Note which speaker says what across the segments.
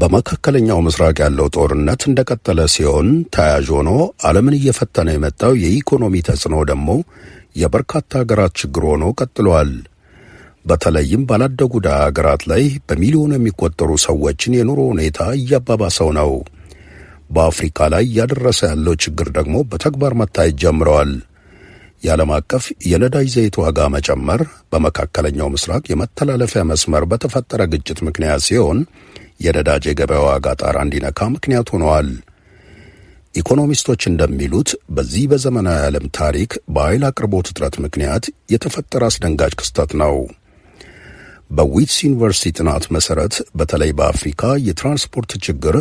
Speaker 1: በመካከለኛው ምስራቅ ያለው ጦርነት እንደቀጠለ ሲሆን፣ ተያያዥ ሆኖ ዓለምን እየፈተነ የመጣው የኢኮኖሚ ተጽዕኖ ደግሞ የበርካታ ሀገራት ችግር ሆኖ ቀጥሏል። በተለይም ባላደጉ ድሃ ሀገራት ላይ በሚሊዮን የሚቆጠሩ ሰዎችን የኑሮ ሁኔታ እያባባሰው ነው። በአፍሪካ ላይ እያደረሰ ያለው ችግር ደግሞ በተግባር መታየት ጀምረዋል። የዓለም አቀፍ የነዳጅ ዘይት ዋጋ መጨመር በመካከለኛው ምስራቅ የመተላለፊያ መስመር በተፈጠረ ግጭት ምክንያት ሲሆን፣ የነዳጅ የገበያ ዋጋ ጣራ እንዲነካ ምክንያት ሆነዋል። ኢኮኖሚስቶች እንደሚሉት በዚህ በዘመናዊ ዓለም ታሪክ በኃይል አቅርቦት እጥረት ምክንያት የተፈጠረ አስደንጋጭ ክስተት ነው። በዊትስ ዩኒቨርሲቲ ጥናት መሠረት በተለይ በአፍሪካ የትራንስፖርት ችግር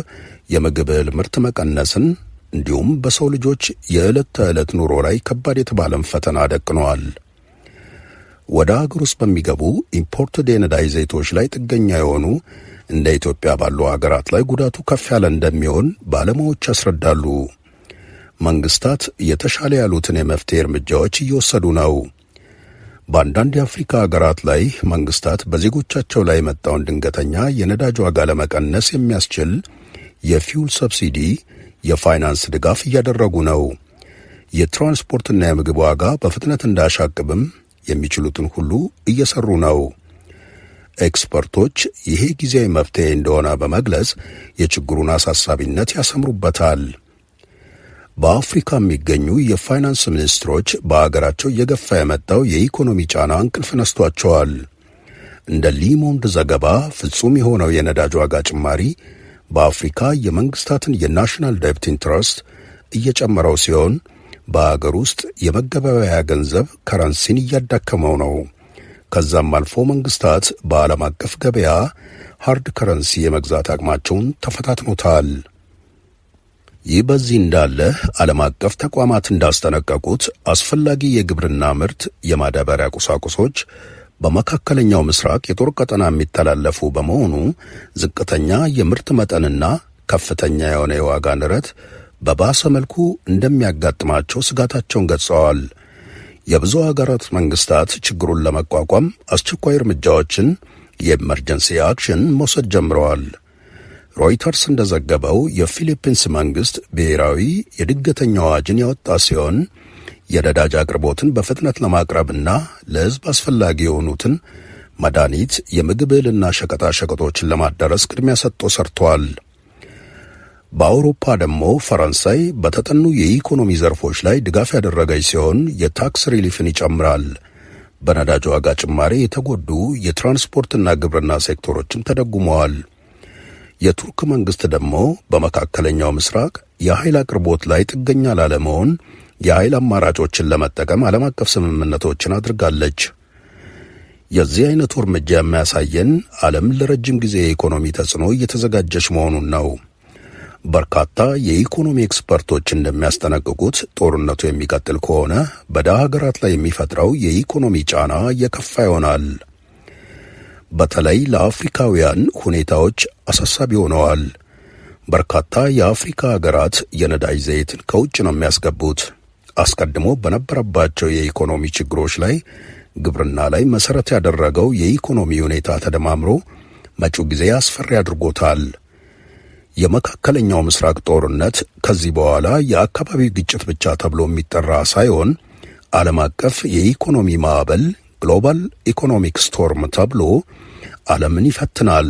Speaker 1: የምግብ እህል ምርት መቀነስን እንዲሁም በሰው ልጆች የዕለት ተዕለት ኑሮ ላይ ከባድ የተባለን ፈተና ደቅነዋል። ወደ አገር ውስጥ በሚገቡ imported የነዳጅ ዘይቶች ላይ ጥገኛ የሆኑ እንደ ኢትዮጵያ ባሉ አገራት ላይ ጉዳቱ ከፍ ያለ እንደሚሆን ባለሙያዎች ያስረዳሉ። መንግስታት የተሻለ ያሉትን የመፍትሄ እርምጃዎች እየወሰዱ ነው። በአንዳንድ የአፍሪካ ሀገራት ላይ መንግስታት በዜጎቻቸው ላይ የመጣውን ድንገተኛ የነዳጅ ዋጋ ለመቀነስ የሚያስችል የ fuel subsidy፣ የፋይናንስ ድጋፍ እያደረጉ ነው። የትራንስፖርትና የምግብ ዋጋ በፍጥነት እንዳያሻቅብም የሚችሉትን ሁሉ እየሰሩ ነው። ኤክስፐርቶች ይሄ ጊዜያዊ መፍትሄ እንደሆነ በመግለጽ የችግሩን አሳሳቢነት ያሰምሩበታል። በአፍሪካ የሚገኙ የፋይናንስ ሚኒስትሮች በአገራቸው እየገፋ የመጣው የኢኮኖሚ ጫና እንቅልፍ ነስቷቸዋል። እንደ ሊሞንድ ዘገባ ፍጹም የሆነው የነዳጅ ዋጋ ጭማሪ በአፍሪካ የመንግስታትን የ national debt interest እየጨመረው ሲሆን፣ በአገር ውስጥ የመገበያያ ገንዘብ currency ን እያዳከመው ነው። ከዛም አልፎ መንግስታት በዓለም አቀፍ ገበያ hard currency የመግዛት አቅማቸውን ተፈታትኖታል። ይህ በዚህ እንዳለ ዓለም አቀፍ ተቋማት እንዳስጠነቀቁት አስፈላጊ የግብርና ምርት፣ የማዳበሪያ ቁሳቁሶች በመካከለኛው ምስራቅ የጦር ቀጠና የሚተላለፉ በመሆኑ ዝቅተኛ የምርት መጠንና ከፍተኛ የሆነ የዋጋ ንረት በባሰ መልኩ እንደሚያጋጥማቸው ስጋታቸውን ገልጸዋል። የብዙ ሀገራት መንግስታት ችግሩን ለመቋቋም አስቸኳይ እርምጃዎችን፣ የ emergency action መውሰድ ጀምረዋል። ሮይተርስ እንደዘገበው የፊሊፒንስ መንግስት ብሔራዊ የድንገተኛ አዋጅን ያወጣ ሲሆን፣ የነዳጅ አቅርቦትን በፍጥነት ለማቅረብና ለሕዝብ አስፈላጊ የሆኑትን መድኃኒት፣ የምግብ እህልና ሸቀጣ ሸቀጦችን ለማዳረስ ቅድሚያ ሰጥቶ ሰርቷል። በአውሮፓ ደግሞ ፈረንሳይ በተጠኑ የኢኮኖሚ ዘርፎች ላይ ድጋፍ ያደረገች ሲሆን፣ የ tax relief ን ይጨምራል። በነዳጅ ዋጋ ጭማሪ የተጎዱ የትራንስፖርትና ግብርና ሴክተሮችም ተደጉመዋል። የቱርክ መንግስት ደግሞ በመካከለኛው ምስራቅ የኃይል አቅርቦት ላይ ጥገኛ ላለመሆን የኃይል አማራጮችን ለመጠቀም ዓለም አቀፍ ስምምነቶችን አድርጋለች። የዚህ አይነቱ እርምጃ የሚያሳየን ዓለም ለረጅም ጊዜ የኢኮኖሚ ተጽዕኖ እየተዘጋጀች መሆኑን ነው። በርካታ የኢኮኖሚ ኤክስፐርቶች እንደሚያስጠነቅቁት ጦርነቱ የሚቀጥል ከሆነ በድሃ ሀገራት ላይ የሚፈጥረው የኢኮኖሚ ጫና የከፋ ይሆናል። በተለይ ለአፍሪካውያን ሁኔታዎች አሳሳቢ ሆነዋል። በርካታ የአፍሪካ ሀገራት የነዳጅ ዘይትን ከውጭ ነው የሚያስገቡት። አስቀድሞ በነበረባቸው የኢኮኖሚ ችግሮች ላይ ግብርና ላይ መሰረት ያደረገው የኢኮኖሚ ሁኔታ ተደማምሮ መጪው ጊዜ አስፈሪ አድርጎታል። የመካከለኛው ምስራቅ ጦርነት ከዚህ በኋላ የአካባቢው ግጭት ብቻ ተብሎ የሚጠራ ሳይሆን ዓለም አቀፍ የኢኮኖሚ ማዕበል፣ global economic storm ተብሎ ዓለምን ይፈትናል።